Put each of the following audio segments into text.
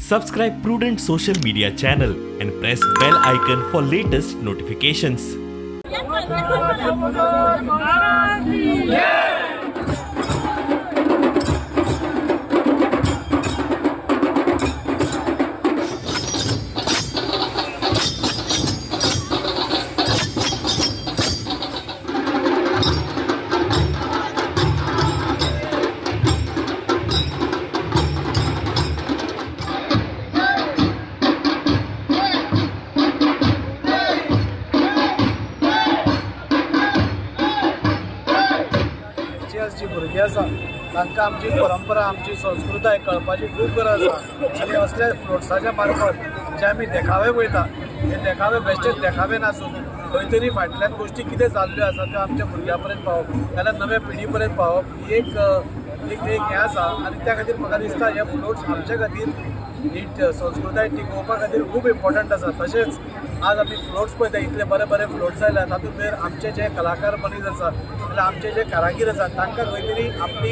Subscribe Prudent Social Media channel and press bell icon for latest notifications. जी आज जी भुरगीं आसा तांकां आमची परंपरा, आमची संस्कृताय कळपाची खूब गरज आसा. आनी असल्या फ्लोट्साच्या मार्फत जे आमी देखावे पळयता, हे देखावे बेश्टेच देखावे नासून खंय तरी फाटल्यान गोश्टी कितें जाल्ल्यो आसा त्यो आमच्या भुरग्यां पर्यंत पावप, नाल्यार नव्या पिढी पर्यंत पावप ही एक एक एक हें आसा. आनी त्या खातीर म्हाका दिसता हे फ्लोट्स आमच्या खातीर ही संस्कृताय टिकोवपा खातीर खूब इम्पॉर्टंट आसा. तशेंच आज आमी फ्लोट्स पळयता, इतले बरे बरे फ्लोट्स आयल्या, तातूंत भितर आमचे जे कलाकार मनीस आसा जाल्यार आमचे जे कारागीर आसा तांकां खंय तरी आपली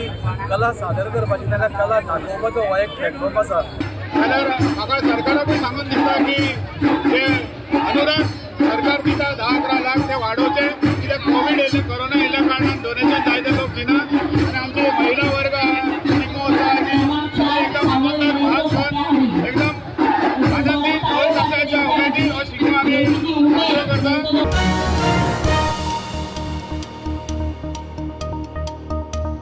कला सादर करपाची, तांकां कला दाखोवपाचो हो एक प्लॅटफॉर्म आसा. जाल्यार म्हाका सरकाराकूय सांगून दिसता की जे अनुदान सरकार दिता 10-11 लाख ते वाडोवचे.